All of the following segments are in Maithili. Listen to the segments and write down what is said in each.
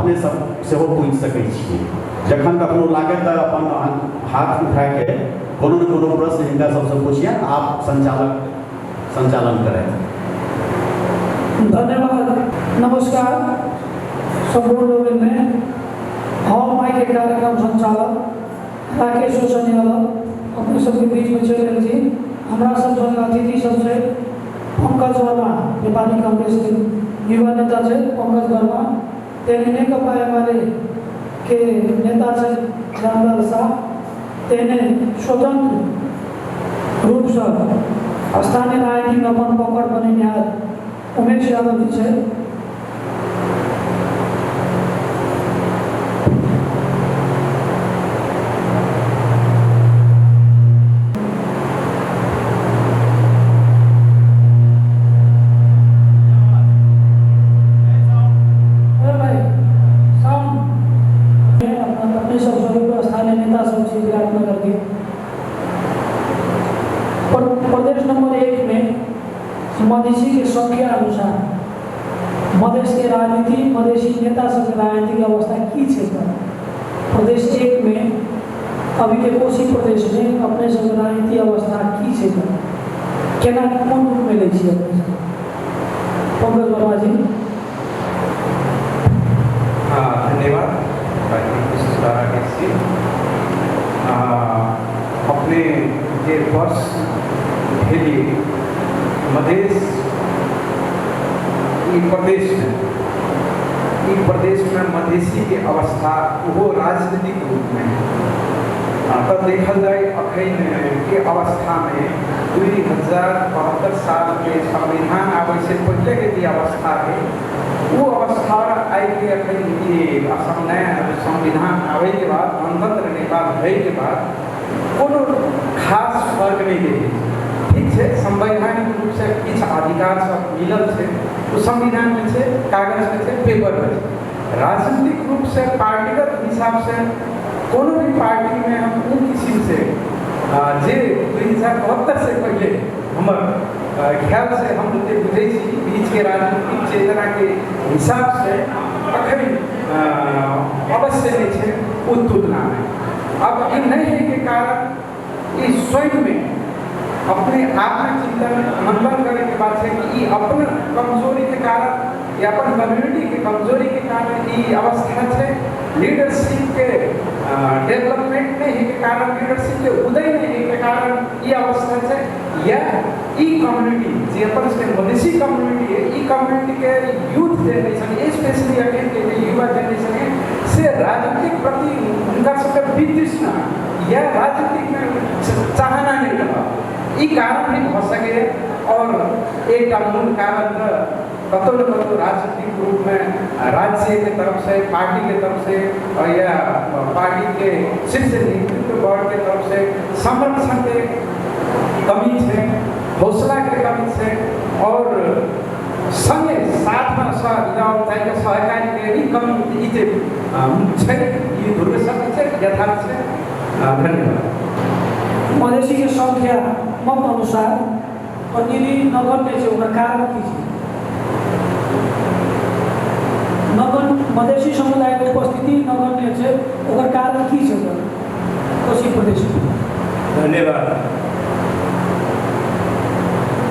अपने सब सेहो पूछि सकै छियै। जखन कखनो लागत तऽ अपन हाथ उठाके कोनो ने कोनो प्रश्न हिनका सबसँ पूछिए, आप संचालक संचालन करैत। धन्यवाद। नमस्कार सम्पूर्ण लोगन में हम आइ के कार्यक्रम संचालक राकेश रोशन यादव अपने सबके बीच में चलि रहल छी। हमरा सब संग अतिथि सब छै पंकज वर्मा, नेपाली कांग्रेस के युवा नेता छै पंकज वर्मा, तेहने नेकपा एमाले के नेता छै रामलाल शाह, तेहने स्वतंत्र रूपसँ स्थानीय राजनीतिमे अपन पकड़ बनेनिहार उमेश यादव जी छै। अरे भाई साउंड अपने सब स्वरूप स्थानीय नेता सब छी विराटनगर के। प्रदेश नंबर 1 में मधेसी के संख्या अनुसार मधेस के राजनीति, मधेसी नेता सबके राजनीतिक अवस्था की छै? प्रदेश 1 में अभी के कोसी प्रदेश में अपने सब राजनीति अवस्था की छै? केना कोन रूप में लै छियै अपने सब? पंकज वर्मा जी। हाँ, धन्यवाद कार्यक्रम विशेष राकेश जी। अपने जे वर्ष भेली मधेश ई प्रदेश में मधेसी के अवस्था ओहो राजनीतिक रूप में तऽ देखल जाय अखन के अवस्था में 2072 साल के संविधान आबै से पहले के जे अवस्था है वो अवस्था आइ के अखन ई असम नया संविधान आबै के बाद गणतंत्र नेपाल होइ के बाद कोनो खास फर्क नहि देखै छै। ठीक छै, संवैधानिक रूप से किछु अधिकार सब मिलल छै, ओ संविधानमे छै, कागजमे छै, पेपरमे छै। राजनीतिक रूप से पार्टीगत हिसाब से कोनो भी पार्टीमे हम ओ किसिम से जे 2072 से पहिले हमर ख्याल से हम जते बुझै छी बीचके राजनीतिक चेतनाके हिसाब से अखन अवश्य नहि छै ओ तुलनामे। अब ई नहि होइके कारण ई स्वयंमे अपने आप में चिंतन मंथन करे के बात है कि ई अपन कमजोरी के कारण या अपन कम्युनिटी के कमजोरी के कारण ई अवस्था छै। लीडरशिप के डेवलपमेंट नहीं होय के कारण, लीडरशिप के उदय नहीं होय के कारण ई अवस्था छै, या ई कम्युनिटी जे अपन सबके मधेसी कम्युनिटी है, ई कम्युनिटी के यूथ जनरेशन, स्पेशली अखन के जे युवा जनरेशन है से राजनीतिक प्रति हुनका सबके वितृष्णा या राजनीतिक में चाहना नहीं रहा, ई कारण भी भऽ सकैए। और एकटा मूल कारण तऽ कतौ न कतौ राजनीतिक रूपमे राज्यके तरफ से, पार्टीके तरफ से या पार्टीके शीर्ष नेतृत्व वर्गके तरफ से संरक्षणके कमी छै, हौसलाके कमी छै और संगे साथमे जाइके सहकारीके भी कमी ई जे छै ई ध्रुव सत्य छै, यथार्थ छै। धन्यवाद। मधेसी के संख्या मत अनुसार प्रतिनिधि नगण्य छै, ओकर कारण की छै? नगण्य मधेसी समुदायके उपस्थिति नगण्य छै, ओकर कारण की छै सर कोसी प्रदेशमे? धन्यवाद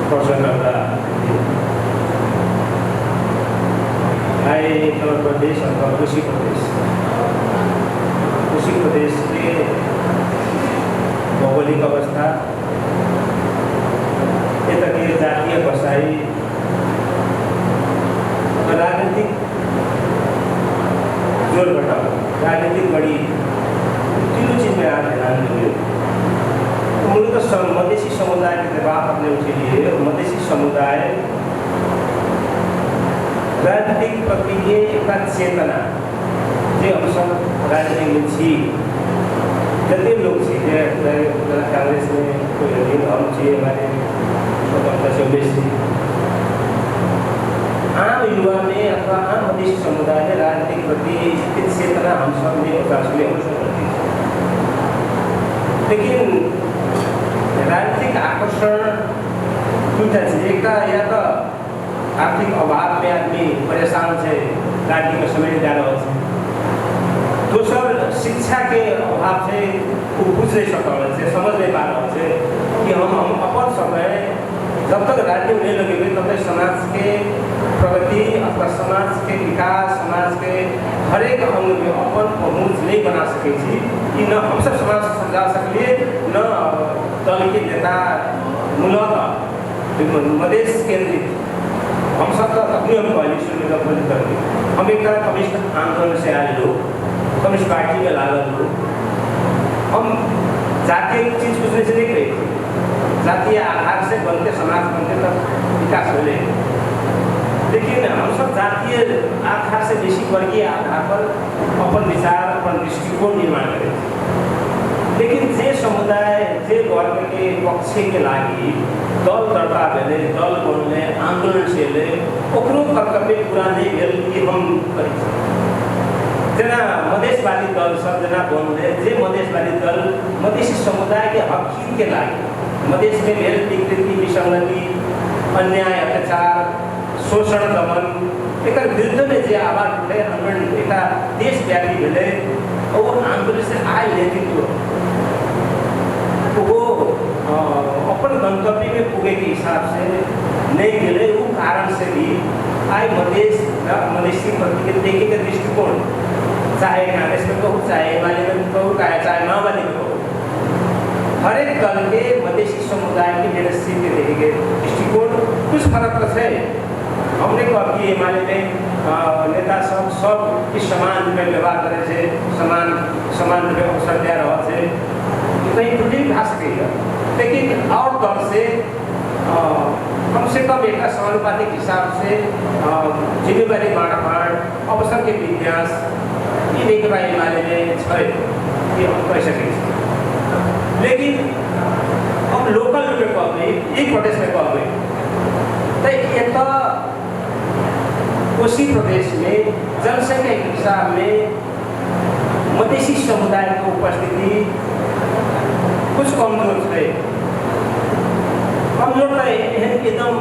प्रश्नकर्ता। आइ हमर प्रदेश अथवा कोसी प्रदेश, कोसी प्रदेशके भौगोलिक अवस्था, यताके जातीय बसाइ र राजनीतिक जोडघटाउ, राजनीतिक बढी तीनों चीजमे आज ध्यान दियो। मूलतः मधेसी समुदाय के बात अपने उठेलिए, मधेसी समुदाय राजनीतिक प्रतिके एउटा चेतना जे हमसब राजनीतिमे छी, जते लोक छी, जे जेना कांग्रेसमे कोइ हथिन, हम छी, हमारे स्वतंत्र से बेसी आम युवामे अथवा आम मधेसी समुदायले राजनीतिक प्रति त्यो चेतना हम सबले प्रति छ। लेकिन राजनीतिक आकर्षण दुईटा चिज, एक त या त आर्थिक अभावमे आदमी परेशान छै, राजनीतिमे समय जा रहल छै। शिक्षा के अभाव छै, ओ बुझि नहि सकल छै, समझ नहि पा रहल छै कि हम अपन समय जब तक राज्य में नहीं लगेबै तब तक समाज के प्रगति अथवा समाज के विकास, समाज के हरेक अंग में अपन पहुँच नहीं बना सकै छी। ई न हमसब समाज से समझा सकलिए, न दल के नेता मूलतः मधेश केंद्रित हमसब तऽ तखने हम कहली शून्य करके हम एक तरह कम्युनिस्ट आंदोलन से आयल लोग, कम्युनिस्ट पार्टी में लागल लोग, हम जातीय चीज कुछ नहीं से नहीं करै छी। जातीय आधार से बनते समाज बनते तब विकास होले, लेकिन हम सब जातीय आधार से बेसी वर्गीय आधार पर अपन विचार अपन दृष्टिकोण निर्माण करै छी। लेकिन जे समुदाय जे वर्ग के पक्ष के लागि दल दर्ता भेलै, दल बनलै, आंदोलन चलै, ओकरो कर्तव्य पूरा नहीं भेल कि हम करै छी। जेना मधेशवादी दल सब जेना बनलै, जे मधेशवादी दल मधेसी समुदाय के हक के लागि मधेश में भेल विकृति, विसंगति, अन्याय, अत्याचार, शोषण, दमन एकर विरुद्ध में जे आवाज उठलै, आंदोलन एकटा देशव्यापी भेलै, ओ आंदोलन से आयल नेतृत्व वो अपन गंतव्य में पुगे के हिसाब से नहीं गेलै। वो कारण से भी आइ मधेश मधेसी प्रति के देखे के दृष्टिकोण चाहे कांग्रेस में कहू, चाहे एमाले में कहू, चाहे माओवादी में कहू, हरेक दल के मधेसी समुदाय के लीडरशिप के देखे के दृष्टिकोण कुछ फरक तो है। हमने कहब कि एमाले में नेता सब सब समान रूप में व्यवहार करे छै, समान समान रूप में अवसर दे रहल छै, कहीं त्रुटि भए सकैए, लेकिन और दल से कम से कम एक समानुपातिक हिसाब से जिम्मेवारी बाँडफाँड, अवसर के विन्यास ई नेकपा एमाले में छै, ये हम कह सकै छी। लेकिन हम लोकल रूप में कहबै, एक प्रदेश में कहबै तऽ एतऽ कोसी प्रदेश में जनसंख्या के हिसाब में मधेसी समुदाय के उपस्थिति कुछ कमजोर छै। कमजोर तऽ एहन एकदम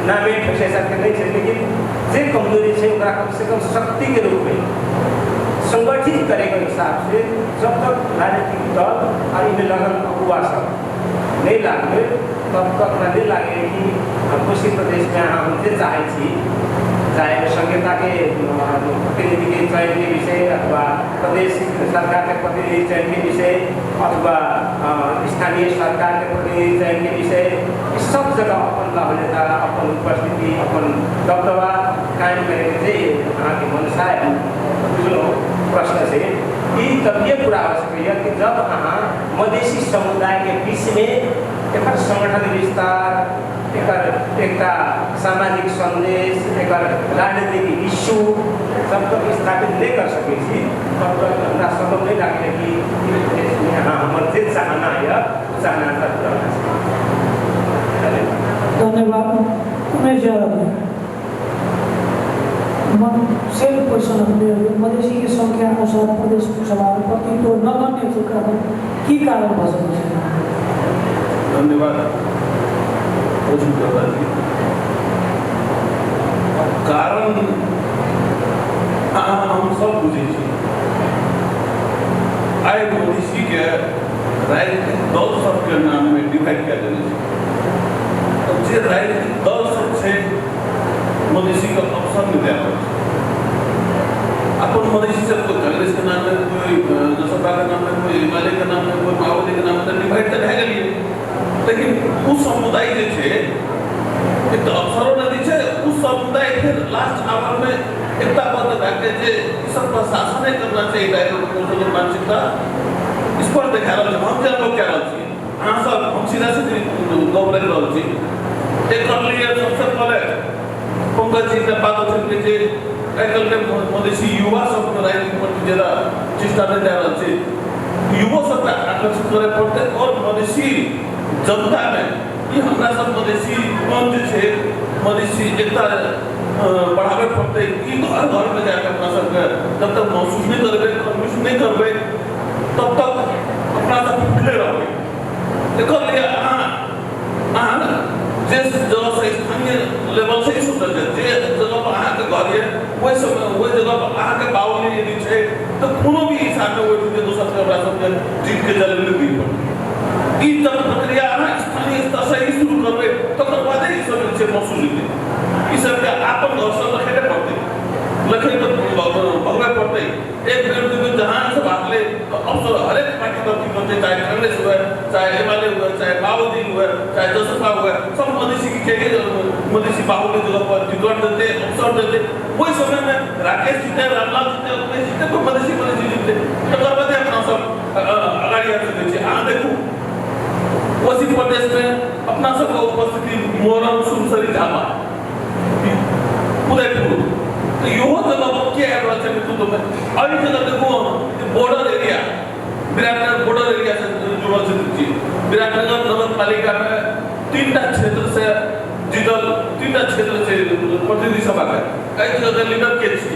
नामे ठोसे सकते नहीं छै, लेकिन जे कमजोरी छै ओकरा कम से कम शक्ति के रूप में संगठित करे के हिसाब से जब तक राजनीतिक दल और इनमें लगन अगुआ सब नहीं लागবে तब तक हमरा नहीं लागे कि कोसी प्रदेश में हम जे चाहै छी, चाहे संहिता के प्रतिनिधि के चयन के विषय अथवा प्रदेश सरकार के प्रतिनिधि चयन के विषय अथवा स्थानीय सरकार के प्रतिनिधि चयन के विषय, सब जगह अपन बाहुल्यता, अपन उपस्थिति, अपन दबदबा कायम करे के जे अहाँके मनसा बुझलहुँ प्रश्न से ई तभिए पूरा हो सकैए कि जब अहाँ मधेसी समुदाय के बीच में एकर संगठन विस्तार, एकर एकटा सामाजिक संदेश, एकर राजनीतिक इश्यू जब तक स्थापित नहीं कर सकै छी तब तक हमरा सम्भव नहीं लागै कि देशमे अहाँ हमर जे चाहना यऽ ओ चाहना पूरा भए सकै। धन्यवाद। उमेश यादव मन सेम क्वेश्चन अपने मधेसी के संख्या अनुसार प्रदेश सभा प्रतिनिधित्व नगण्य छै, कारण की कारण भऽ सकै छै? धन्यवाद प्रश्नकर्ता जी। कारण हम सब बुझै छी। आइ मधेसी के राजनीतिक दल सबके नाम में डिवाइड कए देने छै। जे राजनीतिक दल सब छै मधेसी के अवसर नहीं दे रहल छै। अपन मधेसी सब कोई कांग्रेस के नाम में, कोई जसपा के नाम में, कोई एमाले के नाम में, कोई माओवादी के नाम में डिवाइड तऽ भए गेलियै, लेकिन ओ समुदाय जे छै एक तऽ अवसरो नहि दै छै। ओ समुदाय फिर लास्ट our में एकता बद्ध भए के जे ई सब प्रशासने करना छै, ई मानसिकता स्पष्ट देखा रहल छै। हम जे अनुभव कए रहल छी, अहाँ सब हम सीधा सीधी गप राखि रहल छी। एकर लिए सबसे पहले पंकज जी ने बात उठेलकै जे आइ काल्हिके मधेसी युवा सबके राजनीति प्रति ज्यादा चेष्टा नहि दए रहल छै, युवो सबके आकर्षित करे पड़तै। और मधेसी जनतामे ई हमरा सब मधेसी मन जे छै मधेसी एकता बढ़ाबे पड़तै। ई घर घरमे जाके अपना सबके जब तक महसूस नहि करबै, कन्फ्यूज नहि करबै, तब तक अपना सब फुटले रहबै। एकर लिए अहाँ अहाँ जे जगह से स्थानीय लेवल से ही सोचल जाय, जे जगह पर अहाँके घर यऽ ओहि समय ओहि जगह पर अहाँके बाउली यदि छै तऽ कोनो भी हिसाबमे के ओहि जे दोसर के हमरा सबके जीत के चलेबै दिअ पड़तै। ई जब प्रक्रिया अहाँ स्थानीय स्तर से ही शुरू करबै तकर बादे ई सब जे छै महसूस हेतै। ई सबके आपन घर से लखेले पड़तै, लखे तऽ भगबै पड़तै। एक बेर दू बेर जहाँ सब हारले तऽ अवसर हरेक पार्टी तरक्की करतै, चाहे कांग्रेस हुए, चाहे एमाले हुए, चाहे माओवादी हुए, चाहे जसपा हुए, सब मधेसी के मधेसी बाहुल्य जगह पर टिकट देते, अवसर देते। ओहि समय में राकेश जीते, रामलाल जीते, अखिलेश जीते, तो मधेसी मधेसी जीते, तकर बादे अपना सब अगाडि आबि सकै छी। अहाँ देखू कोसी प्रदेश में अपना सबके उपस्थिति मोरंग, सुनसरी, झापा, उदयपुर, तऽ इहो जगह पर के आबि रहल छै नेतृत्व में। एहि जगह देखू border area, Biratnagar border area से जुड़ल क्षेत्र छी। विराटनगर नगर पालिका में 3टा क्षेत्र से जीतल, 3टा क्षेत्र छै प्रतिनिधि सभा के, एहि जगह लीडर के छी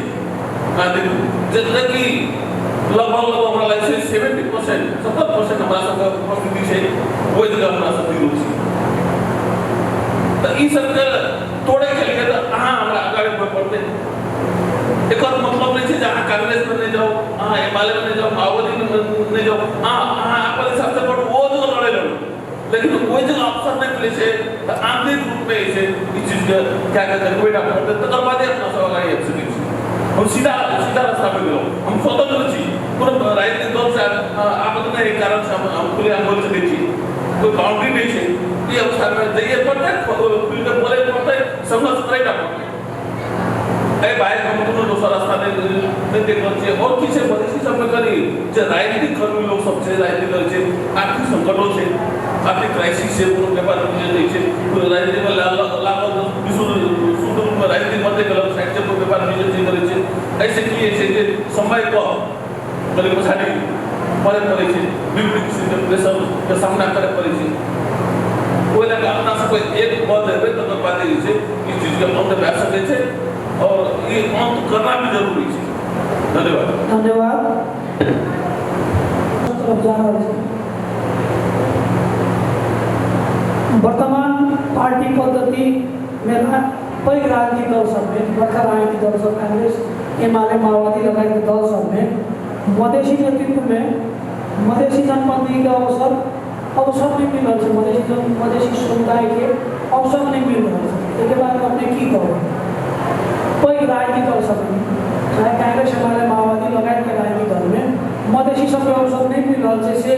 अहाँ देखू, जतऽ कि लगभग लगभग हमरा लागै छै 70% 70% हमरा सबके उपस्थिति छै, ओहि जगह हमरा सब जीरो छी। तऽ ई सबके तोड़ैके लिए तऽ अहाँ हमरा अगाडि बढ़य पड़तै। एकर मतलब नहि छै जे अहाँ कांग्रेसमे नहि जाउ, अहाँ एमाले में नहि जाउ, माओवादी में नहि जाउ, अहाँ अपन हिसाबसँ बढ़ू, ओ जगह लड़ै लड़ू, लेकिन ओहि जगह अवसर नहि मिलै छै तऽ आंतरिक रूपमे जे छै ई चीजके कए कऽ देखबै टा पड़तै, तकर बादे अपना सब अगाडि आबि सकै छी। हम सीधा सीधा रास्तापर गेलहुँ, हम स्वतंत्र छी, कोनो राजनीतिक दलसँ आबद्ध नहि, एहि कारणसँ हम खुलेआम बोलि सकै छी, कोइ बाउंड्री नहि छै। ई अवस्थामे जाइए पड़तै, खुलिकऽ बोलय पड़तै, संघर्ष करै टा पड़तै। एहि बाइक हम कोनो दोसर रास्ता नहि देख रहल छियै। आओर की छै मधेसी सबमे कनि जे राजनीतिक कर्मी लोक सब छै, राजनीति करै छै, आर्थिक संकटो छै, आर्थिक क्राइसिस छै, कोनो व्यापार वाणिज्य नहि छै, कोनो राजनीतिमे लागल विशुद्ध शुद्ध रूपमे राजनीति मात्रै केलक, साइड से कोइ व्यापार वाणिज्य नहि करै छै। एहिसँ की होइ छै जे समयके कनि पछाड़ी पड़ै पड़ै छै, विभिन्न किसिमके प्रेशरके सामना करय पड़ै छै। ओहि लए कऽ अपना सबके एक बद्ध हेबै तकर बादे जे छै ई चीजके अन्त भए सकै छै, और ई अन्त करना भी जरूरी छै। धन्यवाद। धन्यवाद। तरफ जा रहल छी। वर्तमान पार्टी पद्धति में पैघ राजनीतिक दल सबमे, बड़का राजनीतिक दल सब कांग्रेस, एमाले, माओवादी लगायत दल सबमे मधेसी नेतृत्व में मधेसी जनपंथी के अवसर अवसर नहीं मिल रहल छै, मधेसी समुदाय के अवसर नहीं मिल रहल छै। एहिके बारेमे अपने की कहबै? पैघ राजनीतिक दल सबमे, चाहे कांग्रेस, एमाले, माओवादी लगायत के राजनीतिक दलमे मधेसी सबके अवसर नहीं मिल रहल छै, से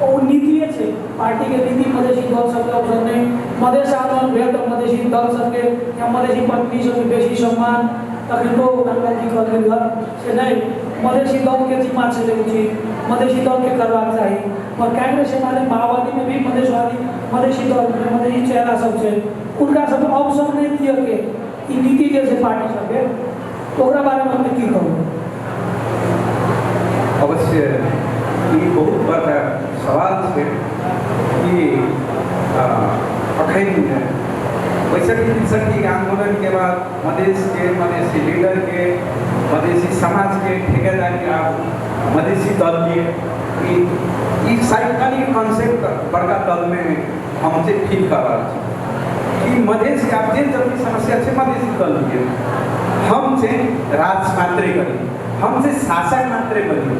ओ नीतिए छै, पार्टीके नीति मधेसी दल सबके अवसर नहीं। मधेस आन्दोलन भेल तऽ मधेसी दल सबके या मधेसी पत्नी सबके बेसी सम्मान तखन रामलालजी कहलखिन हँ से नहीं, मधेसी दलके जिम्मा छै ओ चीज मधेसी दलके करबाक चाही। और कांग्रेस, एमाले, माओवादी में भी मधेसवादी मधेसी दल में मधेसी चेहरा सब छै, उनका सब अवसर नहीं दिअ के ई नीति जे छै पार्टी सबके, ओकरा बारेमे अपने की कहू? अवश्य ई बहुत बड़का सवाल छै कि अखन 65 63 आंदोलन के बाद मधेस के, मधेसी लीडर के, मधेसी समाज के ठेकेदारी आब मधेसी दल के ई साइकालिक कॉन्सेप्ट बड़का दल में हम जे फील कर रहल छी कि मधेस के आब जे जति समस्या छै मधेसी दल के, हम चाहिँ राज मात्रै करी, हम चाहिँ शासक मात्रै बनी,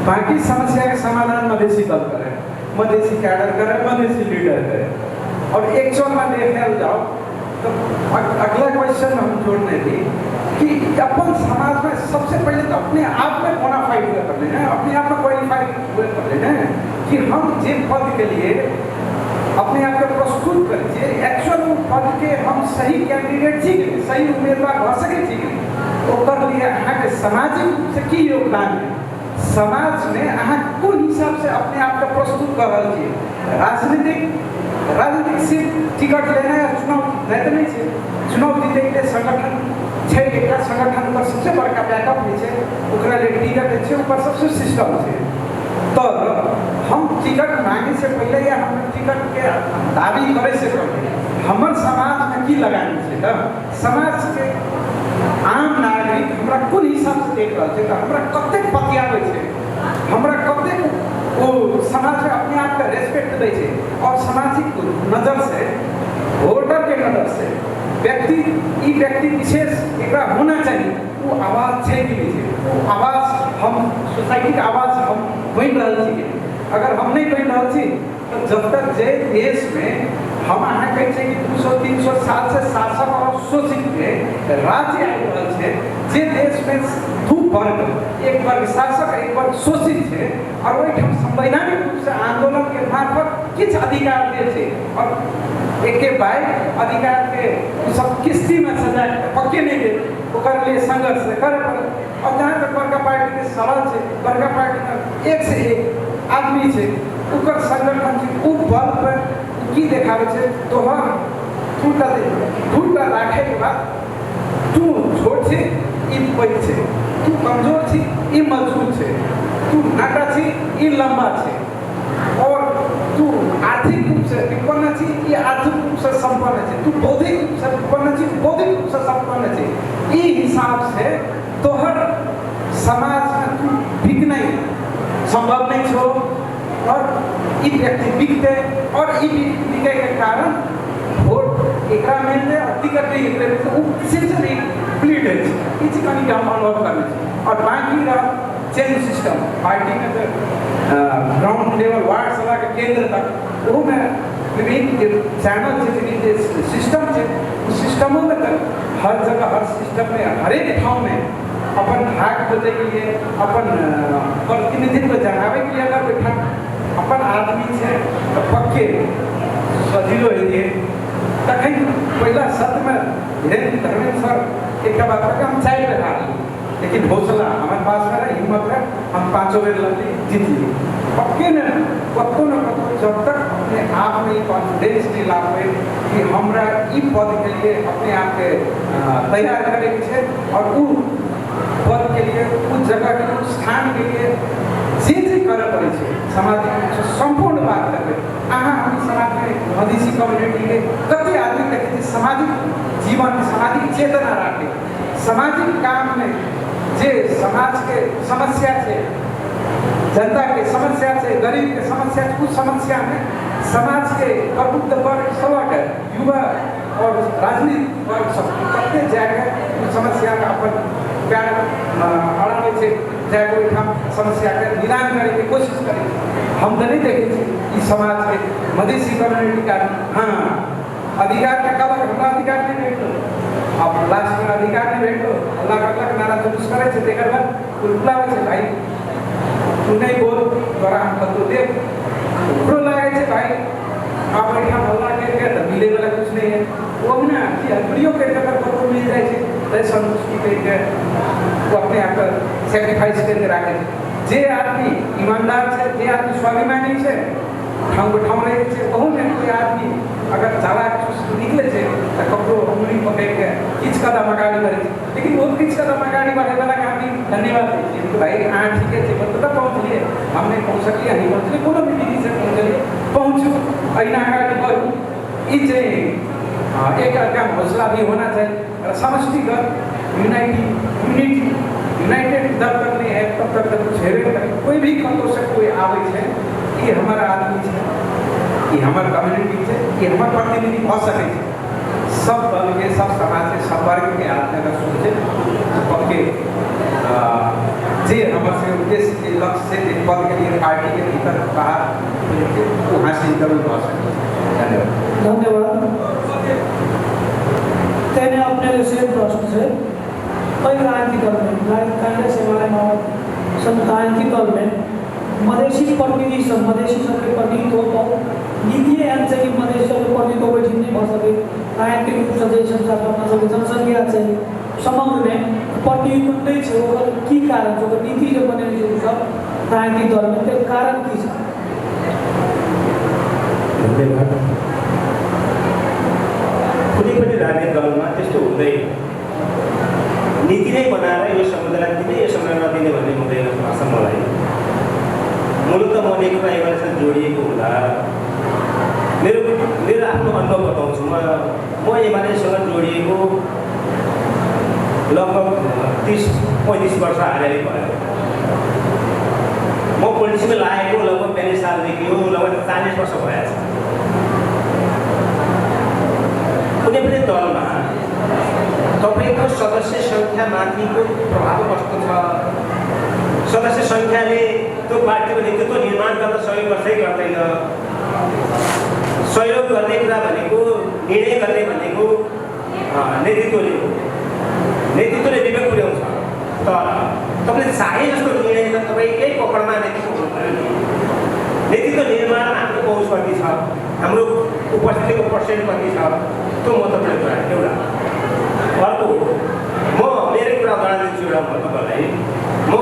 बाँकी समस्या के समाधान मधेसी दल करे, मधेसी कैडर करे, मधेसी लीडर करे। और एक्चुअल में देखल जाओ तो अगला क्वेश्चन हम जोड़ने थी कि अपन समाज में सबसे पहले तो अपने आप में बोनाफाइड हुए कर लेना, अपने आप में क्वालिफाइड हुए कर लेना कि हम जे पद के लिए अपने आप के प्रस्तुत करै छियै, एक्चुअल पद के हम सही कैंडिडेट छी कि नहीं, सही उम्मीदवार भऽ सकै छी कि नहीं, ओकर लिए अहाँके सामाजिक रूप से की योगदान है, समाज में अहाँ कोन हिसाब से अपने आप के प्रस्तुत कर रहल छियै। राजनीतिक सिर्फ टिकट लेना या चुनाव जीतनाइ तऽ नहि छै, चुनाव जीतैके लिए संगठन छै, एकटा संगठन पर सबसे बड़का बैकअप होइ छै, ओकरा लिए टिकट होइ छै, ओकर सबसे सिस्टम छै। तऽ हम टिकट मांगे से पहले या हम टिकट के दावी करे से पहले हमर समाज में की लगानी छै, तऽ समाज के आम नागरिक हमरा कोन हिसाब से देख रहल छै, तऽ हमरा कतेक पतियाबै छै, हमरा कतेक ओ समाज में अपने आप के रेस्पेक्ट दै छै। और सामाजिक नजर से, वोटर के नजर से व्यक्ति, ई व्यक्ति विशेष एकरा होना चाहिए, वो आवाज छै कि नहीं छै, वो आवाज हम सोसाइटीके आवाज हम बनि रहल छी। अगर हम नहि बनि रहल छी तऽ जब तक जे देशमे हम अहाँ कहै छियै कि 200-300 सालसँ शासक और शोषितके राज्य आबि रहल छै, जे देशमे दू वर्ग, एक वर्ग शासक एक वर्ग शोषित छै, और ओहिठाम संवैधानिक रूपसँ आन्दोलनके मार्फत किछु अधिकार देल छै और एके बाइक अधिकारके सब किस्तीमे सजा पक्के नहि देल, ओकर लिए संघर्ष करय पड़त। और जहाँ तक बड़का पार्टीके सवाल छै, बड़का पार्टीमे एक से एक आदमी छै, ओकर संगठन छै, ओ बल पर की देखाबै छै, तोहर दूटा राखैके बाद तू छोट छी ई पैघ छै, तू कमजोर छी ई मजबूत छै, तू नाटा छी ई लम्बा छै, और तू आर्थिक रूपसँ विपन्न छी ई आर्थिक रूपसँ सम्पन्न छै, तू बौद्धिक रूपसँ विपन्न छी बौद्धिक रूपसँ सम्पन्न छै। ई हिसाबसँ तोहर समाजमे तू बिकनाइ सम्भव नहि छौ, और ई व्यक्ति बिकतै, और ई बिकैके कारण वोट एकरा मिलतै और टिकट नहि एकरे मिलतै, ओ सिस्टम प्लीट होइ छै। ई चीज कनिके हम अनुभव करने छी। और बाकी रहल चेंज सिस्टम पार्टीमे तऽ ग्राउंड लेवल वार्डसँ लऽ कऽ केन्द्र तक ओहूमे विभिन्न जे चैनल छै, विभिन्न जे सिस्टम छै, ओ सिस्टमोमे तऽ हर जगह हर सिस्टममे हरेक ठाउँमे अपन भाग खोजैके लिए अपन प्रतिनिधित्व जनाबैके लिए अगर ओहिठाम अपन आदमी छै तऽ पक्के सजिलो हेतियै। तखन पहिला सत्रमे धर्मेन्द्र सर एकटा बात कहलकै, हम 4 बेर हारली लेकिन हौसला हमारे पास रहे, हिम्मत रहे, हम 5 बेर लड़ली जीतली। पक्के ने कतहु न कतहु जब तक अपने आप में कॉन्फिडेंस नहीं ला पाए कि हमरा ई पद के लिए अपने आप के तैयार करैके छै और उ पद के लिए उस जगह के लिए उस स्थान के लिए जे जे करय पड़ै छै सामाजिक रूपसँ सम्पूर्ण बात करबै। अहाँ हम समाजमे मधेसी कम्युनिटीके कते आदमी देखै छियै सामाजिक जीवन सामाजिक चेतना राखै, सामाजिक काममे जे समाजके समस्या छै, जनताके समस्या छै, गरीबके समस्या छै, उस समस्यामे समाजके प्रबुद्ध वर्ग सबके युवा और राजनीतिक वर्ग सब कते जाके उस समस्याके अपन पैर अड़ाबै छै, जाके ओहिठाम समस्याके निदान करैके कोशिश करै छै। हम तऽ नहि देखै छी ई समाजके मधेसी कम्युनिटीके आदमी हाँ अधिकारके कहलक हमरा अधिकार नहि भेटलो, अब लास्टमे अधिकार नहि भेटलो, हल्ला करलक नारा जुलूस करै छै, तकर बाद बुलाबै छै भाइ तू नहि बोल तोरा हम कतहु देब, ओकरो लागै छै भाइ आब एहिठाम हल्ला करिके तऽ मिलैवला किछु नहि है, ओ ने कि हलबड़ियो करिके अगर कतहु मिल जाइ छै तऽ संतुष्टि करिके ओ अपने आपके सेक्रीफाइस करिके राखै छै। जे आदमी ईमानदार छै, जे आदमी स्वाभिमानी छै, ठाउँ ठाउँ रहै छै, ओहूमे कोइ आदमी अगर चालाक चुस्त निकलै छै तऽ ककरो उंगली पकड़िके किछु कदम अगाडि बढ़ै छै, लेकिन ओ किछु कदम अगाडि बढ़ैवलाके आदमी धन्यवाद दै छियै भाइ अहाँ ठीके छै, कतऽ पहुँचलियै, हम नहि पहुँच सकलियै, अहीं पहुँचलियै, कोनो भी विधिसँ पहुँचलियै, पहुँचू अहिना अगाडि बढ़ू। ई चाहिँ एक अर्कामे हौसला भी होना चाही र समष्टिगत यूनाइटी यूनिटी यूनाइटेड जब तक नहीं है तब तक तऽ कुछ हेबे नहि करै। कोइ भी कतहुसँ कोइ आबै छै, ई हमर आदमी छै, ई हमर कम्युनिटी छै, ई हमर प्रतिनिधि भऽ सकै छै। सब दलके सब समाजके सब वर्गके आदमी अगर सोचै पक्के जे हमर सबके उद्देश्य जे लक्ष्य छै जे पदके लिए पार्टीके भीतर बाहर ओ हासिल जरूर भऽ सकै छै। धन्यवाद। धन्यवाद। तेने अपने सेम प्रश्न छै, एहि राजनीतिक दलमे कांग्रेस एमाले माओवादी सन राजनीतिक दलमे मधेसी प्रतिनिधि सब मधेसी सबके प्रतिनिधित्व नीतिए एहन छै कि मधेसी सबके प्रतिनिधित्व ओहिठाम नहि भऽ सकै, राजनीतिक रूपसँ जे संसार अपना सबके जनसङ्ख्या छै समग्रमे प्रतिनिधित्व नहि छै, ओकर की कारण छै, ओकर नीति जे बनेने छै ओसब राजनीतिक दलमे तकर कारण की छै? धन्यवाद। कुनै पनि राजनीतिक दलमा त्यस्तो हुँदैन, नीति नै बनाएर यो समुदायलाई दिने यो समुदायलाई नदिने भन्ने हुँदैन जस्तो लाग्छ मलाई। मूलत म नेकपा एमालेसँग जोडिएको हुँदा मेरो मेरो आफ्नो अनुभव बताउँछु। म एमालेसँग जोडिएको लगभग 30-35 वर्ष हालै भयो। म पोलिटिक्समा लागेको लगभग 42 सालदेखि हो, लगभग 40 वर्ष भएछ। कुनै पनि दलमा तपाईँको सदस्य सङ्ख्यामाथिको प्रभाव कस्तो छ, सदस्य सङ्ख्याले त्यो पार्टीको नेतृत्व निर्माण गर्न सहयोग गर्दै गर्दैन। सहयोग गर्ने कुरा भनेको, निर्णय गर्ने भनेको नेतृत्वले हो, नेतृत्वले विवेक पुर्याउँछ। तर तपाईँले चाहे जस्तो निर्णय त तपाईँकै पकडमा नेतृत्व हुनु पऱ्यो नि। नेतृत्व निर्माणमा हाम्रो पहुँच कति छ, हाम्रो उपस्थितिको पर्सेन्ट कति छ, त्यो महत्त्वपूर्ण कुरा एउटा। अर्को म मेरो कुरा गराइदिन्छु एउटा म तपाईँलाई। म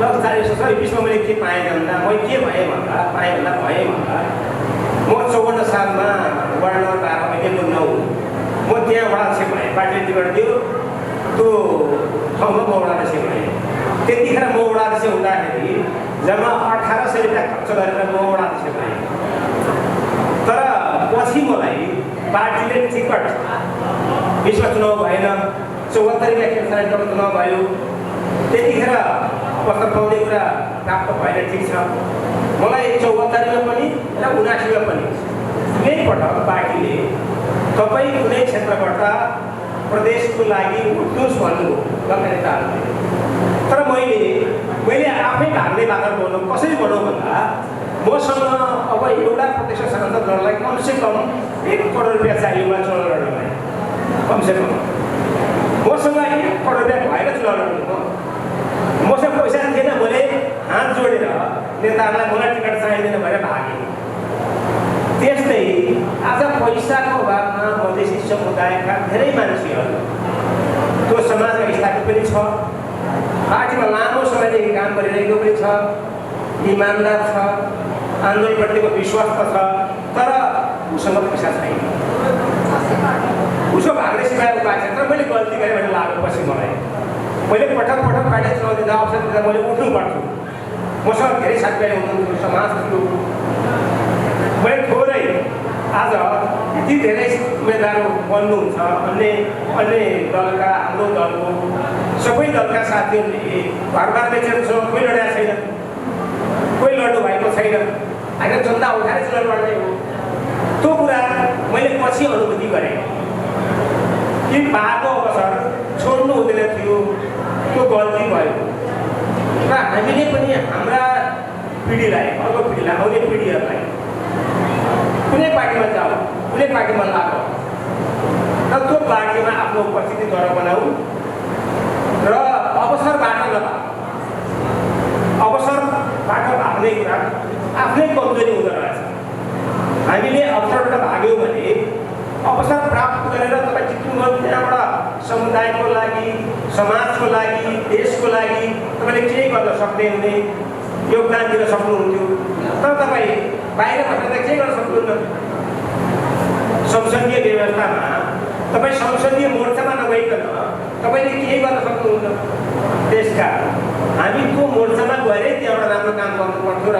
लगभग 40 वर्ष बिचमा मैले के पाएँ भन्दा, मैले के भएँ भन्दा पाएँ भन्दा भएँ भन्दा म 54 सालमा वार्ड नम्बर 12 अहिलेको 9 म त्यहाँ वडा अध्यक्ष भएँ। पार्टीले टिकट दियो, त्यो ठाउँमा म वडा अध्यक्ष भएँ। त्यतिखेर म वडा अध्यक्ष हुँदाखेरि जम्मा 1800 रुपियाँ खर्च गरेर म वडा अध्यक्ष भएँ। तर पछि मलाई पार्टीले टिकट बिचमा चुनाव भएन, 74 खेलसाइडको चुनाव भयो, त्यतिखेर अवसर पाउने कुरा प्राप्त भएन, ठिक छ। मलाई 74मा पनि र 79मा पनि दुवै पटक पार्टीले तपाईँ कुनै क्षेत्रबाट प्रदेशको लागि उठ्नुहोस् भन्नुभयो दलका नेताहरूले। तर मैले आफै भाग्ने बाख्रा बनाउनु कसरी बनाउँ भन्दा मसँग अब एउटा प्रत्यक्ष सांसद लड्नलाई कमसेकम 1 करोड रुपियाँ चाहियो मलाई चुनाव लड्नलाई, कमसेकम मसँग 1 करोड रुपियाँ भएर चुनाव लड्नु। मसँग पैसा थिएन, मैले हात जोडेर नेताहरूलाई मलाई टिकट चाहिँदैन भनेर भागेँ। त्यस्तै आज पैसाको अभावमा मधेसी समुदायका धेरै मान्छेहरू त्यो समाजमा स्थापित पनि छ, पार्टीमा लामो समयदेखि काम गरिरहेको पनि छ, इमान्दार छ, आन्दोलनप्रतिको विश्वास त छ, तर उसँग पैसा छैन, उसको भाग्ने सिवाय उपाय छैन। तर मैले गल्ती गरेँ भनेर लाग्यो पछि मलाई। मैले पटक पटक पार्टी चुनाव दिँदा अवसर दिँदा मैले उठ्नु पर्थ्यो, मसँग धेरै साथीभाइ हुनुहुन्थ्यो, समाज थियो। मैले थोरै आज यति धेरै उम्मेदवार बन्नुहुन्छ, अन्य अन्य दलका, हाम्रो दलको सबै दलका साथीहरूले घरबार बेचेर चुनाव कोही लडेको छैन, कोही लड्नु भएको छैन, होइन जनता उठाएर चुनाव लड्ने हो। त्यो कुरा मैले पछि अनुभूति गरेँ कि पाएको अवसर छोड्नु हुँदैन थियो, त्यो गल्ती भयो। र हामीले पनि हाम्रा पिँढीलाई, अर्को पिँढीलाई, आउने पिँढीहरूलाई कुनै पार्टीमा जाऊ, कुनै पार्टीमा लाग र त्यो पार्टीमा आफ्नो उपस्थिति दह्रो बनाऊ र अवसरबाट नभाग। अवसरबाट भाग्ने कुरा आफ्नै कमजोरी हुँदो रहेछ। हामीले अवसरबाट भाग्यौँ भने अवसर प्राप्त गरेर तपाईँ जित्नुभयो, त्यहाँबाट समुदायको लागि, समाजको लागि, देशको लागि तपाईँले केही गर्न सक्ने हुने, योगदान दिन सक्नुहुन्थ्यो। तर तपाईँ बाहिर बसेर त केही गर्न सक्नुहुन्न। संसदीय व्यवस्थामा तपाईँ संसदीय मोर्चामा नगइकन तपाईँले केही गर्न सक्नुहुन्न। त्यसकारण हामी त्यो मोर्चामा गएरै त्यहाँबाट राम्रो काम गर्नु पर्थ्यो र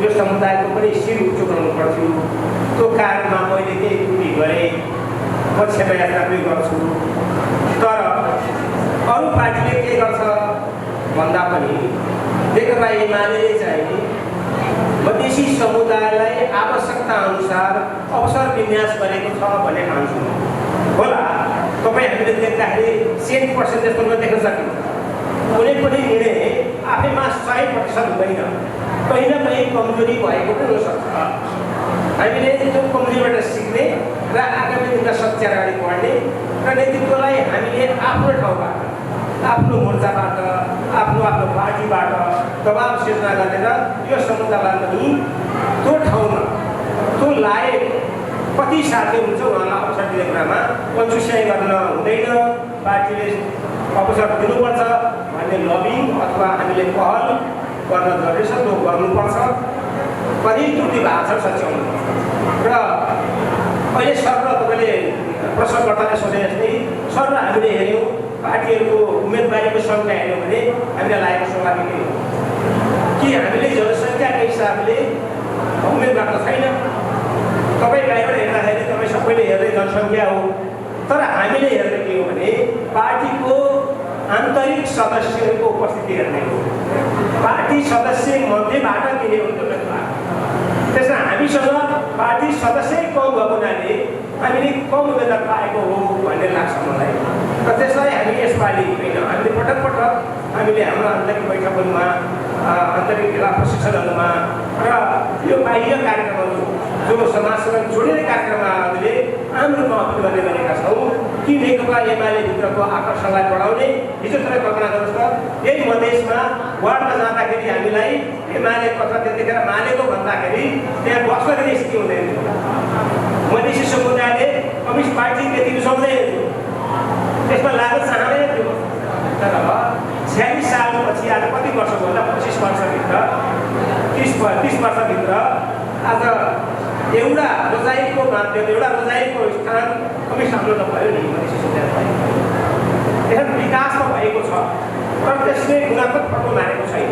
यो समुदायको पनि शिर उच्च बनाउनु पर्थ्यो। त्यो कारणमा मैले केही त्रुटि गरेँ, म क्षमा यात्रा पनि गर्छु। तर अरू पार्टीले के गर्छ भन्दा पनि नेकपा एमाले चाहिँ मधेसी समुदायलाई आवश्यकता अनुसार अवसर विन्यास गरेको छ भन्ने मान्छु म। होला तपाईँ हामीले देख्दाखेरि 100% जस्तो नदेख्न सकिन्छ। कुनै पनि निर्णय आफैमा 100% हुँदैन, कहीँ न कहीँ कमजोरी भएको पनि हुनसक्छ। हामीले त्यो कमजोरीबाट सिक्ने र आगामी दिनमा सच्याएर अगाडि बढ्ने र नेतृत्वलाई हामीले आफ्नो ठाउँबाट, आफ्नो मोर्चाबाट, आफ्नो आफ्नो पार्टीबाट दबाब सिर्जना गरेर यो समुदायलाई पनि त्यो ठाउँमा त्यो लायक कति साथी हुन्छ उहाँलाई अवसर दिने कुरामा कन्जुस्याइ गर्न हुँदैन, पार्टीले अवसर दिनुपर्छ भन्ने लबिङ अथवा हामीले पहल गर्न जरुरी छ, त्यो गर्नुपर्छ। कति त्रुटि भएको छ सच्याउनुपर्छ। र अहिले सर र तपाईँले प्रश्नकर्ताले सोधे जस्तै सर र हामीले हेऱ्यौँ पार्टीहरूको उम्मेदवारीको सङ्ख्या हेऱ्यौँ भने हामीलाई लागेको स्वाभाविकै हो कि हामीले जनसङ्ख्याको हिसाबले उम्मेदवार त छैन। तपाईँ बाहिरबाट हेर्दाखेरि तपाईँ सबैले हेर्ने जनसङ्ख्या हो, तर हामीले हेर्ने के हो भने पार्टीको आन्तरिक सदस्यहरूको उपस्थिति हेर्ने हो। पार्टी सदस्य मध्येबाट दिने हो त्यो उम्मेदवार। त्यसमा हामीसँग पार्टी सदस्य कम भएको हुनाले हामीले कम उम्मेदवार पाएको हो भन्ने लाग्छ मलाई। र त्यसलाई हामी यसपालि होइन, हामीले पटक पटक हामीले हाम्रो आन्तरिक बैठकहरूमा, आन्तरिक भेला प्रशिक्षणहरूमा र यो बाह्य कार्यक्रमहरू जो समाजसँग जोडिने कार्यक्रममा हामीले आम रूपमा अपिल गर्ने गरेका छौँ कि नेकपा एमाले भित्रको आकर्षणलाई बढाउने। हिजो तपाईँ कल्पना गर्नुहोस् त, यही मधेसमा वार्डमा जाँदाखेरि हामीलाई एमाले पत्र त्यतिखेर मानेको भन्दाखेरि त्यहाँ बस्न दिने स्थिति हुँदैन थियो। मधेसी समुदायले कम्युनिस्ट पार्टी त्यति रुचाउँदैन थियो, त्यसमा लाग्न चाहँदैन थियो। तर 46 सालपछि आज कति वर्ष भयो भन्दा 25 वर्षभित्र, 30 वर्षभित्र आज एउटा रोजाइको माध्यम, एउटा रोजाइको स्थान कम्युनिस्ट आन्दोलन भयो नि मधेसी समुदायलाई। त्यसमा विकास त भएको छ, तर त्यसले गुणात्मक फड्को मारेको छैन।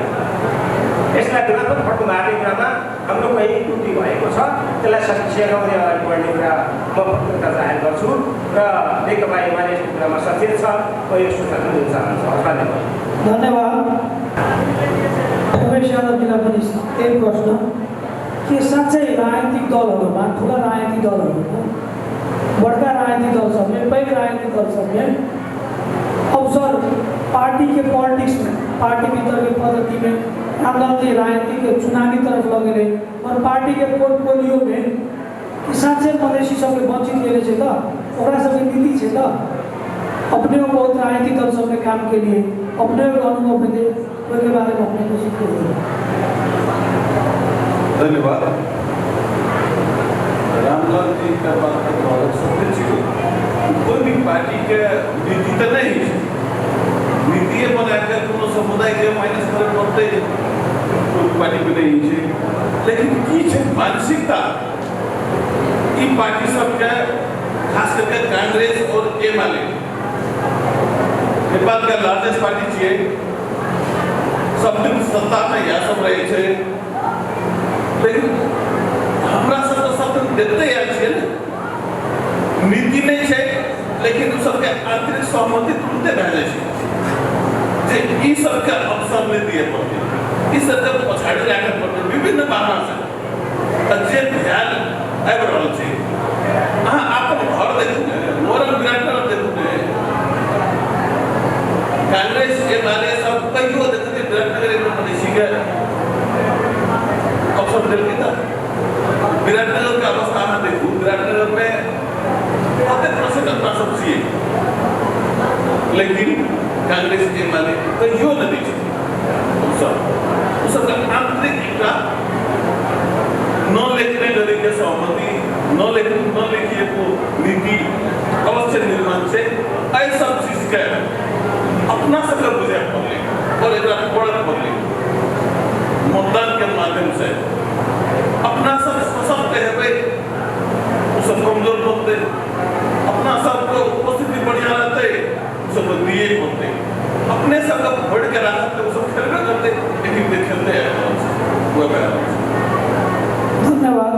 यसलाई गुणात्मक फड्को मार्ने कुरामा हाम्रो कहीँ त्रुटि भएको छ, त्यसलाई सच्याउने अगाडि बढ्ने कुरा म प्रतिबद्धता जाहेर गर्छु र नेकपा एमाले यस्तो कुरामा सचेत छ। म यो सूचना दिन चाहन्छु। धन्यवाद। धन्यवाद। रमेश यादवजीलाई पनि त्यही प्रश्न के साँच्चै राजनीतिक दलहरूमा, ठुला राजनीतिक दलहरूमा, बडका राजनीतिक दल सबमे, पैघ राजनीतिक दल सबमे अवसर पार्टी के पॉलिटिक्स में, पार्टी भीतर के पद्धति में रामलालजी राजनीति के चुनावी तरफ लगेले और पार्टी के पोर्टफोलियो में कि साँच्चै मधेसी सबके वञ्चित केले छै त, ओकरा सबके नीति छै त, अपने बहुत राजनीतिक दल सबमे काम के लिए अपने अनुभव हेतै, ओहिके बारेमे अपने कुछ कहियौ। धन्यवाद। रामलाल जी का बात तो बहुत सत्य छियै। कोई भी पार्टी के नीति तो नहीं है, नीति बना के कोनो समुदाय के माइनस करे पड़ते कोई पार्टी के नहीं है। लेकिन की छै मानसिकता ई पार्टी सबके, खास करके कांग्रेस और एमाले, नेपाल के लार्जेस्ट पार्टी छियै, सब दिन सत्ता में यह सब रहे छै। लेकिन हमरा सब तो सब दिन देखते आयल छियै ने, नीति नहीं छै, लेकिन ओ सबके आंतरिक सहमति तुरंते भए जाइ छै जे ई सबके अवसर नहि दिए पड़तै, ई सबके पछाड़ी राखऽ पड़तै विभिन्न बहाना से। जे ध्यान आबि रहल छै, अहाँ अपन घर देखू ने, मोरंग विराटनगर देखू ने, कांग्रेस एमाले सब कहियो देखते विराटनगर एक मधेसी के अवसर देलकै त विराटनगर के अवस्था अहाँ देखू, विराटनगर में कतेक परसेंट अपना सब छियै, लेकिन कांग्रेस एमाले कहियो नहि दै छै अवसर। ओ सबके आंतरिक एकटा न लेखने गरेको सहमति, न लेखिएको नीति अवश्य निर्माण छै। एहि सब चीजके अपना सबके बुझे पड़लै और एकरा पढ़ऽ पड़लै मतदान के माध्यम से। अपना सब सशक्त हेबै, ओ सब कमजोर बनतै, अपना सबके उपस्थिति बढ़िया रहतै, ओ सब दिए पड़तै, अपने सबके भोट के राखतै, ओ सब खेलबे करतै, लेकिन खेलते वएह। धन्यवाद।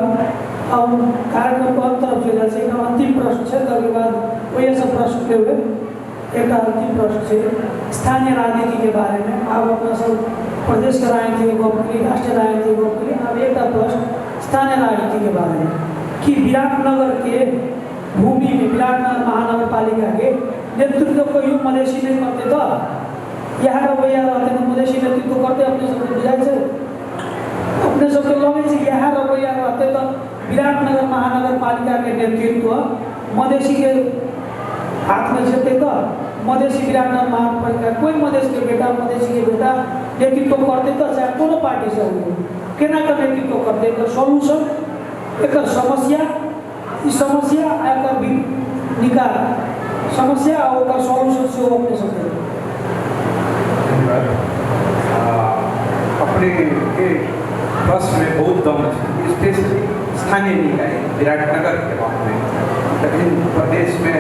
अब कार्यक्रमको अन्त तरफ चलि जाइ छै। एकटा अन्तिम प्रश्न छै, तकर बाद ओहिसँ प्रश्न लेबै। एकटा अन्तिम प्रश्न छै स्थानीय राजनीतिके बारेमे। आब अपना सब प्रदेशके राजनीतिके गप केली, राष्ट्रीय राजनीतिके गप केली, आब एकटा प्रश्न स्थानीय राजनीतिके बारेमे कि विराटनगरके भूमिमे, विराटनगर महानगरपालिकाके नेतृत्व कहियो मधेसी नहि करतै त, इएह रवैया रहतै तऽ मधेसी नेतृत्व करतै? अपने सबके बुझाइ छै, अपने सबके लगै छै इएह रवैया रहतै तऽ विराटनगर महानगरपालिकाके नेतृत्व मधेसीके हाथमे जेतै त, मधेसी विराटनगर महानगरपालिका कोइ मधेसके बेटा, मधेसीके बेटा नेतृत्व करतै त, चाहे कोनो पार्टीसँ हो, केना कऽ नेतृत्व करतै? एकर सोल्यूशन, एकर समस्या, ई समस्या आ एकर निकाल, समस्या आ ओकर सोल्यूशन सेहो अपने सबके। धन्यवाद। अपने के प्रश्नमे बहुत दम छै, स्पेशली स्थानीय निकाय विराटनगरके बातमे। तखन प्रदेशमे,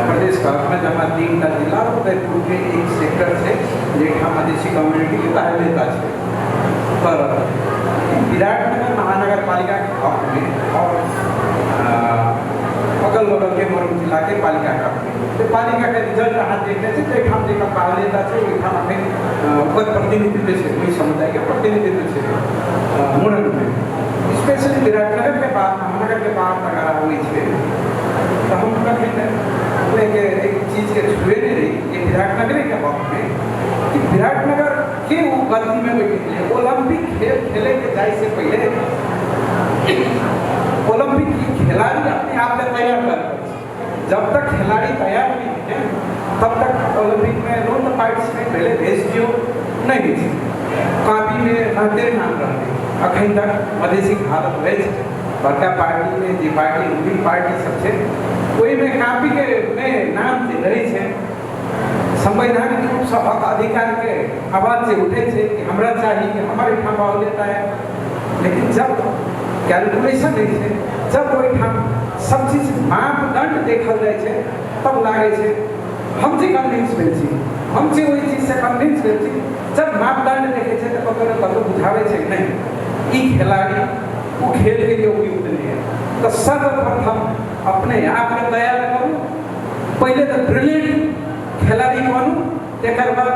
प्रदेशके हकमे जमा 3टा जिला और उदयपुरके एक सेक्टर छै जाहिठाम मधेसी कम्युनिटीके बाहुल्यता छै। पर विराटनगर महानगरपालिकाके हकमे और अगल बगलके मोरङ जिलाके पालिकाके हकमे त्यो पालिकाके रिजल्ट अहाँ देखने छी, जाहिठाम जेकर बाहुल्यता छै ओहिठाम अखन ओकर प्रतिनिधित्व छै, ओहि समुदायके प्रतिनिधित्व छै मोरङमे। स्पेशली विराटनगरके बात, महानगरके बात अगर आबै छै चीजके छुए नहि रही जे विराटनगरेके वक्तमे कि विराटनगर के ओ गद्दीमे बैठ गेलै। ओलम्पिक खेल खेलैके जाइसँ पहिले ओलम्पिक की खिलाड़ी अपने आप के तैयार कर, जब तक खिलाड़ी तैयार नहीं है तब तक ओलम्पिक में नो तो पार्टिसिपेट पहले भेज दियो नहीं भेज कापी में रहते नाम रहते। अखन तक मधेसीके हालत वएह छै, बड़का पार्टी में जे पार्टी रूलिंग पार्टी सब छै ओहिमे कापी के में नाम जे रहै छै, संवैधानिक रूपसँ हक अधिकारके आवाज जे उठै छै कि हमरा चाही कि हमर एहिठाम बाहुल्यता है, लेकिन जब कैलकुलेशन होइ छै, जब ओहिठाम सब चीज मापदंड देखल जाइ छै तब लागै छै हम जे कन्विंस भेल छी, हम जे ओहि चीजसँ कन्विंस भेल छी। जब मापदंड देखै छै तऽ कतहु ने कतहु बुझाबै छै नहि ई खिलाड़ी ओ खेलके लिए उपयुक्त नहीं है। तऽ सर्वप्रथम अपने आपके तैयार करू, पहिले तऽ ब्रिलियंट खिलाड़ी बनू, तकर बाद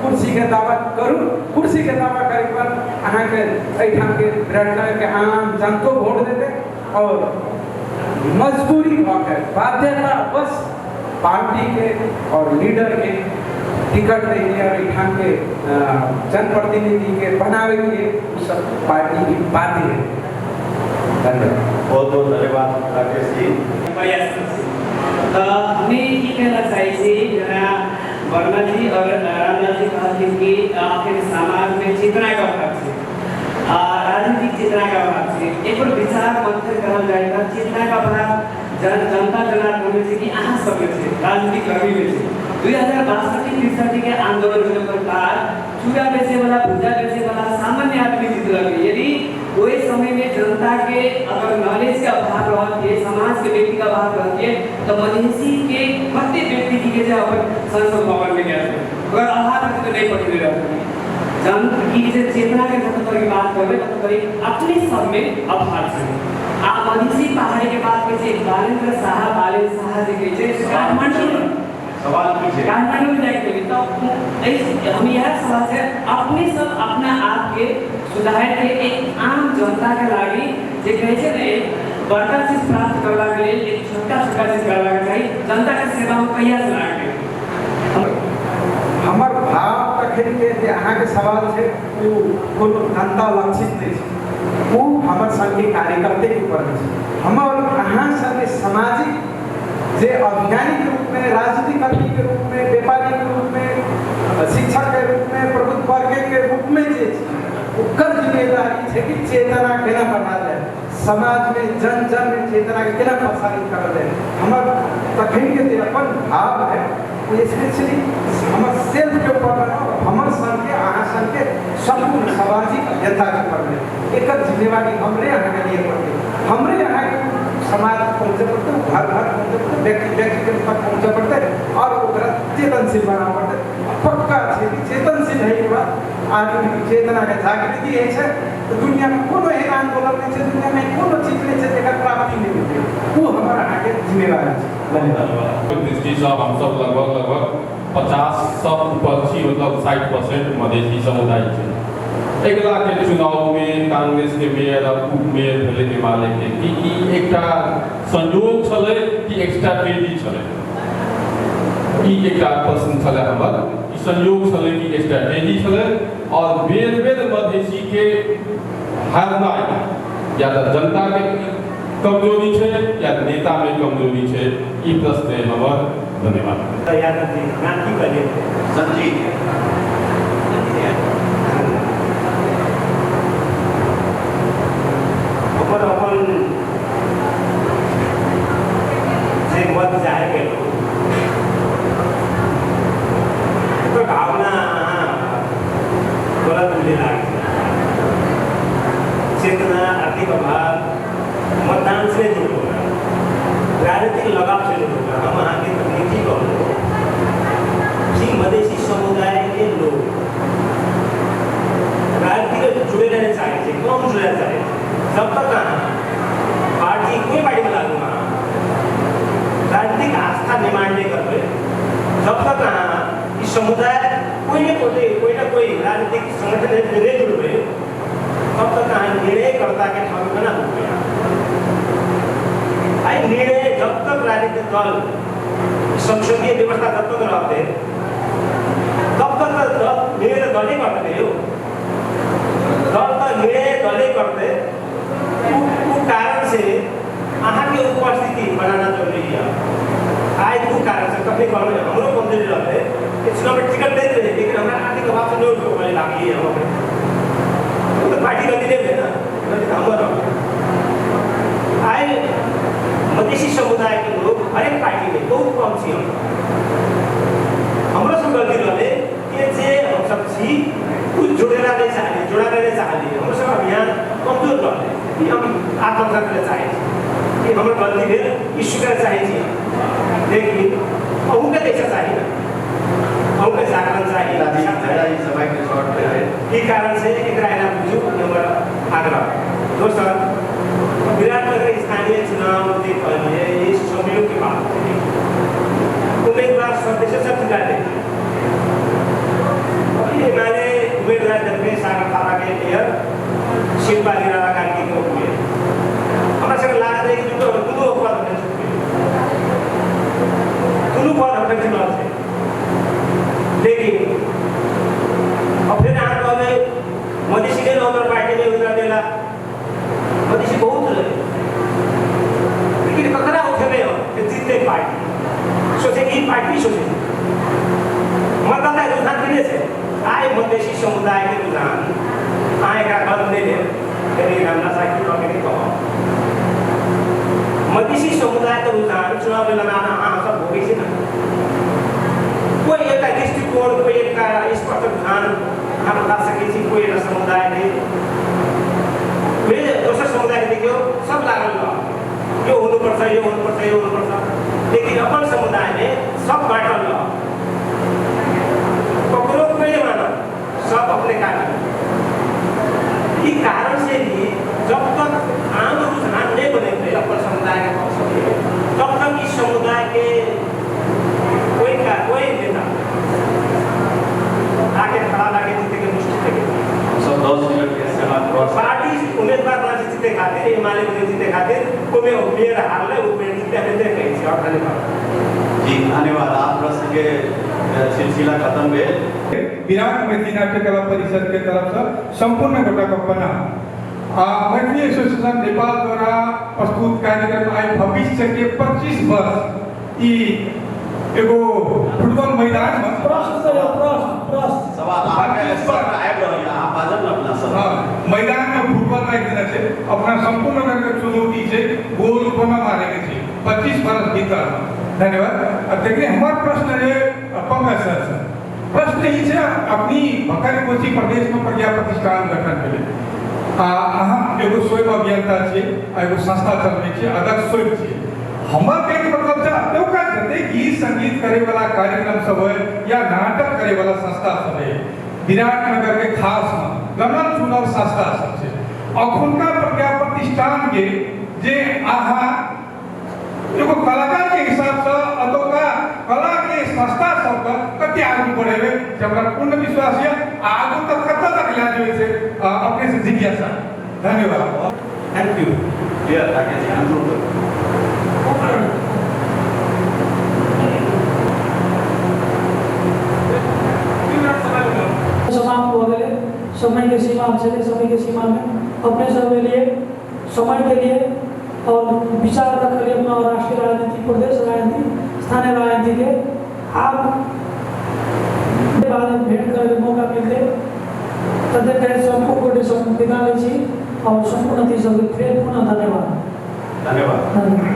कुर्सीके दावा करू। कुर्सीके दावा करैके बाद अहाँके एहिठामके विराटनगरके आम जनतो वोट देतै और मजबूरी भऽ के बाध्यता बस पार्टीके और लीडरके टिकट दैके और एहिठामके जनप्रतिनिधिके बनाबैके लिए ओ सब पार्टी भी बाध्य है। धन्यवाद। बहुत बहुत धन्यवाद राकेश जी। प्रयास तऽ हमे ई कहना चाहै छी जेना वर्मा जी और रामलाल जी कहलखिन कि आखिर समाजमे चेतनाके अभाव छै, राजनीतिक चेतनाके अभाव छै। एक विचार मंथन करल जाय तऽ चेतनाके अभाव जनता जनार्दनमे छै कि अहाँ सबमे छै, राजनीतिक कर्मीमे छै। 2062-63 के आंदोलन भेल बाद चूड़ा बेचेवाला भुजा बेचेवाला सामान्य आदमी जीतलक। यदि ओहि समय में जनता के अगर नॉलेज के अभाव रहतियै, समाज के व्यक्ति के अभाव रहतियै तो मधेसी के कते व्यक्ति की जे अपन संसद भवन में गेल अगर अभाव रहतै तो नहीं पठेने रहतै। जन की जे चेतना के जतऽ तक बात करबै ततऽ तक अपने सब में अभाव छै। आ मधेसी पहाड़ी के बात कहै छै बालेन्द्र शाह, बालेन्द्र शाह जे कहै छै काठमांडू सवाल की छै, काठमांडू में जाके तो हम यह सवाल छै अपने सब अपना आप के सुधार के एक आम जनता के लागी जे कहै छै ने एक बड़का चीज प्राप्त करबाक लेल एक छोटका छोटका चीज करबाक चाही, जनता के सेवा में कहिया से लागै। हमर भाव तखन के जे अहाँके सवाल छै ओ कोनो जनता लक्षित नहि छै, ओ हमर संगे कार्यकर्ते के ऊपर छै। हमर अहाँ संगे सामाजिक जे अभियानी के रूप में, राजनीतिक कर्मी के रूप में, व्यापारी के रूप में, शिक्षक के रूप में, प्रबुद्ध वर्ग के रूप में जे ओकर जिम्मेदारी छै कि चेतना केना बढ़ायल जाय, समाज में जन जन में चेतना के केना प्रसारित करल जाय। हमर तखन के जे अपन भाव है वो स्पेशली हमर सेल्फ के ऊपर बना और हमर संग के अहाँ संग के सम्पूर्ण सामाजिक अभियंता के ऊपर बने, एकर जिम्मेवारी हमरे अहाँके लिए पड़तै, हमरे अहाँके समाज पहुँचऽ पड़तै, घर घर पहुँचऽ पड़तै, व्यक्ति व्यक्ति के तक पहुँचऽ पड़तै और ओकरा चेतनशील बनाबऽ पड़तै। पक्का छै कि चेतनशील होइके बाद आदमीके चेतनाके जागृति होइ छै तऽ दुनियामे कोनो एहन आन्दोलन नहि छै, दुनियामे कोनो चीज नहि छै जकर प्राप्ति नहि हेतै, ओ हमर अहाँके जिम्मेवारी छै। धन्यवाद। दृष्टिसँ हमसब लगभग लगभग 50 ऊपर छी, मतलब 60% मधेसी समुदाय छै। अगिला के चुनाव में कांग्रेस के मेयर और उप मेयर भेलै एमाले के, कि ई एकटा संयोग छलै कि स्ट्रैटेजी छलै? ई एकटा प्रश्न छलै हमर, ई संयोग छलै कि स्ट्रैटेजी छलै? और बेर बेर मधेसी के हारनाइ या तऽ जनता के कमजोरी छै या नेता में कमजोरी छै, ई प्रश्न है हमर। धन्यवाद। यादव जी नाम की कहलियै? संजीत। अपन अपन जे मत जाहिर केलहुँ ओकर भावना अहाँ गलत बुझे लागै छै। चेतना, आर्थिक अभाव, मतदान से जुड़ल, राजनीतिक लगाव से जुड़ल। हम अहाँके तकनीकी कहलहुँ कि मधेसी समुदाय के लोग राजनीति जुड़े रहने चाहै छै, कम जुड़े चाहै छै। जब तक अहाँ पार्टी कोई पार्टीमे लागू अहाँ राजनीतिक आस्था निर्माण नहि करबै, जब तक अहाँ ई समुदाय कोई न कोई कोई न कोई राजनीतिक संगठन नहीं जुड़बै, तब तक अहाँ निर्णयकर्ताके ठाउँ केना पुगबै? आइ निर्णय जब तक राजनीतिक दल संसदीय व्यवस्था जब तक रहते तब तक त निर्णय त दलले करते हो, दल त निर्णय दलले करते। उ कारण से अहाँके उपस्थिति बनाना जरूरी है। आइ उ कारण से कखनी कहलहुँ हमरो कमजोरी रहते कि चुनावमे टिकट दैत रहे, लेकिन हमरा आर्थिक अभाव से नहि उठि लागलियै हम अपने। ओ तऽ पार्टी गलती नहि भेल ने, गलती तऽ हमर रहलै। आइ मधेसी समुदायके लोक हरेक पार्टीमे बहुत कम छी हम, हमरो सब गलती रहलै कि जे हमसब छी उ जोड़ेला नहि चाहलियै, जोड़ाबै नहि चाहलियै। हमरो सब अभियान कमजोर रहलै कि हम आत्महत्या करय चाहै छी, कि हमर गलती भेल ई स्वीकार चाहै छी हम। लेकिन अहूँके तऽ इच्छा चाही ने, अहूँके जागरण चाही। ई कारण से एकरा एना बुझू हमर आग्रह। दोसर, विराटनगर स्थानीय चुनाव जे कहलियै ई संयोगके बात छै। उम्मीदवार सदस्य सब चुका देलियै, एमाले उम्मीदवार देलकै सागर थापाके मेयर, शिल्पा निराला कार्कीको उपमेयर। हमरा सबके लागत रहै कि दुनू पद हमरा चुकबै, दुनू पद हमरा चुनल छै। लेकिन अब फेर अहाँ कहबै मधेसी नै रहल पार्टीमे उम्मीदवार देला, मधेसी बहुत रहे, लेकिन ककरा उठेबै हम जितते पार्टी सोचे ई पार्टी सोचे मतदाता रुझान किने छै। आइ मधेसी समुदायके रुझान अहाँ एकरा गलत नहि लेब, फेर हमरा साथी कहके नहि कहब। मधेसी समुदायके रुझान चुनाव बेलामा अहाँ सब भोगै छी ने, कोही एउटा दृष्टिकोण, कोही एउटा स्पष्ट रुझान अहाँ बता सकै छी। कोही एउटा समुदायले फेर दोसर समुदायले देखियौ सब लागल रह, यो हुनुपर्छ, यो हुनुपर्छ, यो हुनुपर्छ, लेकिन अपन समुदायमे सब बाँटल रह, ककरो कोही मानब, सब अपने कारण। यी कारण से भी जब तक आम रुझान नहीं बनेते अपन समुदाय के पक्ष में, तब तक इस समुदाय के कोई का कोई नेता आके खड़ा लाके जीते के मुश्किल है। सब 10 मिनट के सीमा क्रॉस पार्टी उम्मीदवार बना से जीते खातिर, एमाले को जीते खातिर कोई मेयर हारले उ मेयर जीते हमें देखै छी। और धन्यवाद जी, धन्यवाद। आप प्रश्न के सिलसिला खत्म भेल। विराट मैथिली नाट्य कला परिषद के तरफ से संपूर्ण गोटा के प्रणाम। आ मैथिली एसोसिएशन नेपाल द्वारा प्रस्तुत कार्यक्रम आइ भविष्य के 25 वर्ष ई एगो फुटबॉल मैदान में प्रश्न प्रश्न प्रश्न सवाल अहाँके आबि रहल यऽ, अहाँ बाजब ने अपना सब। हाँ, मैदान में फुटबॉल राखि देने छै, अपना संपूर्ण रंग के चुनौती छै गोल कोना मारे के छै 25 वर्ष भीतर। धन्यवाद। अब देखिए हमार प्रश्न है पंकज सर से, प्रश्न ई छै अपनी भखर कोशी प्रदेश में प्रज्ञा प्रतिष्ठान गठन भेलै, आ अहाँ एगो स्वयं अभियंता छी आ एगो संस्था चलबै छी, अध्यक्ष स्वयं छी। हमर कहैके मतलब छै एतुका जते गीत संगीत करे वाला कार्यक्रम सब है या नाटक करे वाला संस्था सब है, विराटनगर के खास में गणल चुनल संस्था सब छै, अखुनका प्रज्ञा प्रतिष्ठान के जे अहाँ एगो कलाकार के हिसाब से एतुका कला के संस्था सबके कते आगू बढ़ेबै से हमरा पूर्ण विश्वास यऽ, आ आगू तक कतऽ तक लए जेबै से अपने से जिज्ञासा। धन्यवाद। Thank you. Rakesh ji, अनुरोध। समाप्त हो गए समय के सीमा छलै, समय के सीमा में अपने सब लिए समय के लिए और विचार रखलिए अपना राष्ट्रीय राजनीति, प्रदेश राजनीति, स्थानीय राजनीति के आप बाद में भेंट करे के मौका मिलते तब तक सबको गोटे सब विदा लै छी और सम्पूर्ण अतिथि सबके फेर पुनः धन्यवाद। धन्यवाद। धन्यवाद।